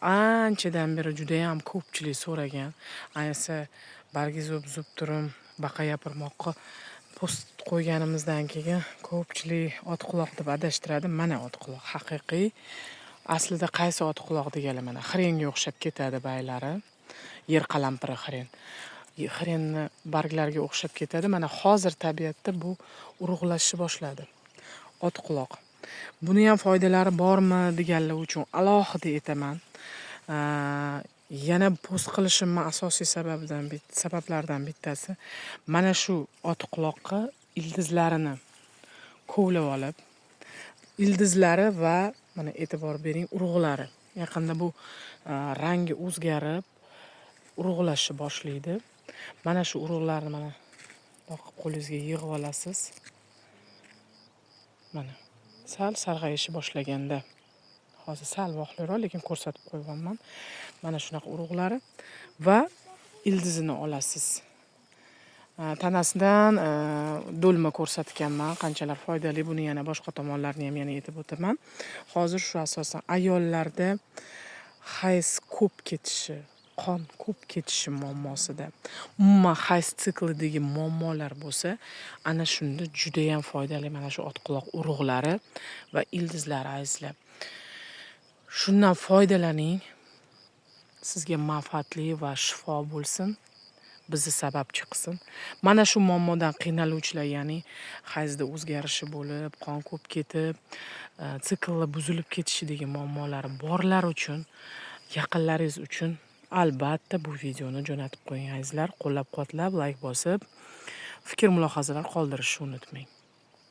Anchadan beri judayam ko'pchilik so'ragan. Ayniqsa bargi buzib turim, baqa gapirmoqqa post qo'yganimizdan keyin ko'pchilik otquloq deb adashtiradi. Mana otquloq haqiqiy. Aslida qaysi otquloq deganlar, mana хрен ga o'xshab ketadi baylari. Yer qalampiri хрен. Хрен ni barglariga o'xshab ketadi. Mana hozir tabiatda bu urug'lashishni boshladi. Otquloq. Buni ham foydalari bormi deganlar uchun alohida aytaman. Yana post qilishimni asosiy sabablaridan bittasi mana shu otquloqqa ildizlarini kovlab olib, ildizlari va mana e'tibor bering, urug'lari. Yaqinda bu rangi o'zgarib, urug'lashni boshlaydi. Mana shu urug'larni mana boqib qo'lingizga yig'ib olasiz. Mana sal sarg'ayishni boshlaganda, hozir sal vaqtliroq, lekin ko'rsatib qo'yyapman. Mana shunaqa urug'lari va ildizini olasiz. Tanasidan do'lma ko'rsatganman, qanchalar foydali, buni yana boshqa tomonlarini ham yana aytib o'taman. Hozir shu asosan ayollarda hayz ko'p ketishi, qon ko'p ketishi muammosida, umuman hayz siklidagi muammolar bo'lsa, ana shunda judayam foydali mana shu otquloq urug'lari va ildizlari, azizlar. Shundan foydalaning. Sizga manfaatli va shifo bo'lsin. Bizni sababchi qilsin. Mana shu muammodan qiynaluvchilar, ya'ni hayzda o'zgarishi bo'lib, qon ko'p ketib, siklni buzilib ketishidagi muammolari borlar uchun, yaqinlaringiz uchun albatta bu videoni jo'natib qo'ying, azizlar. Qo'llab-quvvatlab, layk bosib, fikr mulohazalar qoldirishni unutmang.